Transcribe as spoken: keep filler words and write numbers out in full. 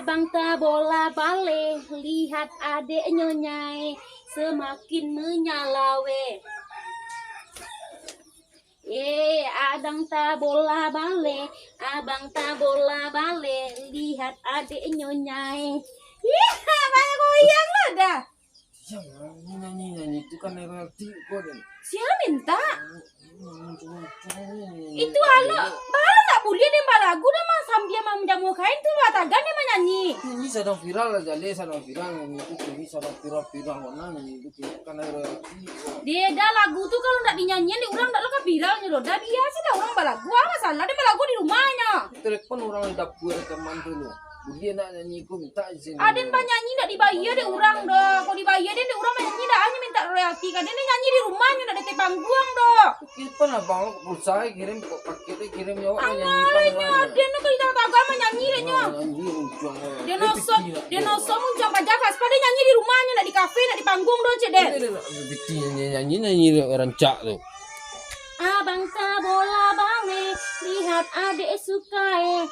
Abang tabola baleh, lihat adeknyo nyai, semakin menyalaweh. Eh, abang tabola baleh, abang tabola baleh, lihat adeknyo nyai. Ih, banyak goyang lah dah. Jangan nyanyi-nyanyi tu kan royalti kau, Den. Sia minta? Itu alo, balo tak buliah den balagu dah mah, sambia manjamu kain tu batagan den manyanyi. Ini sadang viral lah, Jale, sadang viral nyanyi tu, kini sadang viral-viral mana nyanyi tu, kini kan ada royalti. Dia dah lagu tu kalau ndak dinyanyian dek urang ndak lah ka viralnyo doh. Dah biasa dah urang balagu, ah, masalah den balagu di rumahnyo. Telepon urang di dapur rekaman tu lo. Buliah nak nyanyi ko minta izin. Aden banyanyi ndak dibayia dek urang doh. Kalau dibayia den dek urang manyanyi dak anyo minta royalti. Ka den nyanyi di rumahnyo ndak di ateh pangguang doh. Telepon abang lo, pulsa kirim, kok paket kirim nyo, awak nyanyi. Aden tu kalau di tagah manyanyi dek nyo. Nyanyi uncuang. Den osok, den osok uncuang paja pas pada nyanyi di rumahnyo ndak di kafe ndak di panggung doh cek den. Nyanyi nyanyi rancak tu. Abang tabola baleh, lihat adek suka eh.